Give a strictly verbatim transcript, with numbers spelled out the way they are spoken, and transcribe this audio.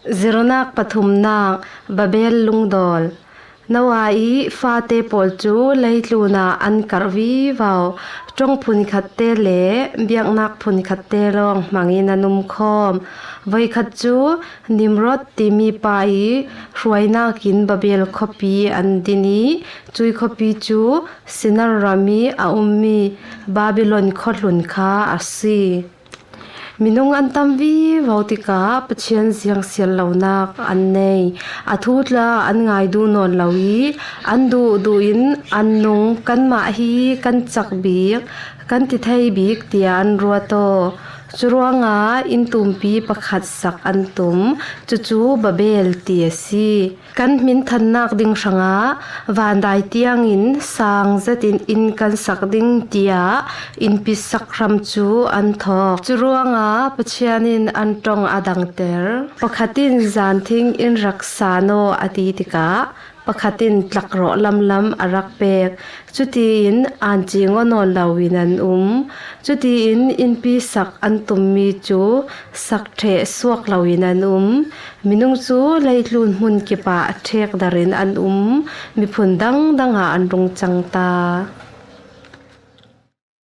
Zirnak pathumnak, Babel lungdawl. Noah i fate pawl cu leitlun ah an karh vivo. Ṭong phunkhatte le biaknak phunkhatte lawng hmangin an um khawm. Voikhat cu Nimrod timi pa i hruainak in Babel khuapi an din i cui khuapi cu Sinar ram i a ummi Babylon khuahlun kha a si. Minung an tam vivo tikah Pathian ziangsial lonak an nei. A thu tla an ngai duh nawn lo i an duh duh in an nung, kanmah hi kan cak bik, kan ti thei bik tiah an ruat aw. Curuangah inn tumpi pakhat sak an tum, cucu Babel ti a si. Kan hminthannak ding hrangah vandai tiangin sang zetin inn kan sak ding tiah innpi sak hram cu an thawk. Curuangah Pathian in an ṭong a dangter. Pakhat in, "Zanthing in rak san aw," a ti tikah pakhat in tlakrawh lamlam a rak pek. Cutiin an cing aw nawn loin an um. Cutiin innpi sak an tummi cu sak ṭheh suak loin an um. Minung cu leitlun hmun kipah ṭhekdarin an um. Miphun dangdang ah an rung cang ta.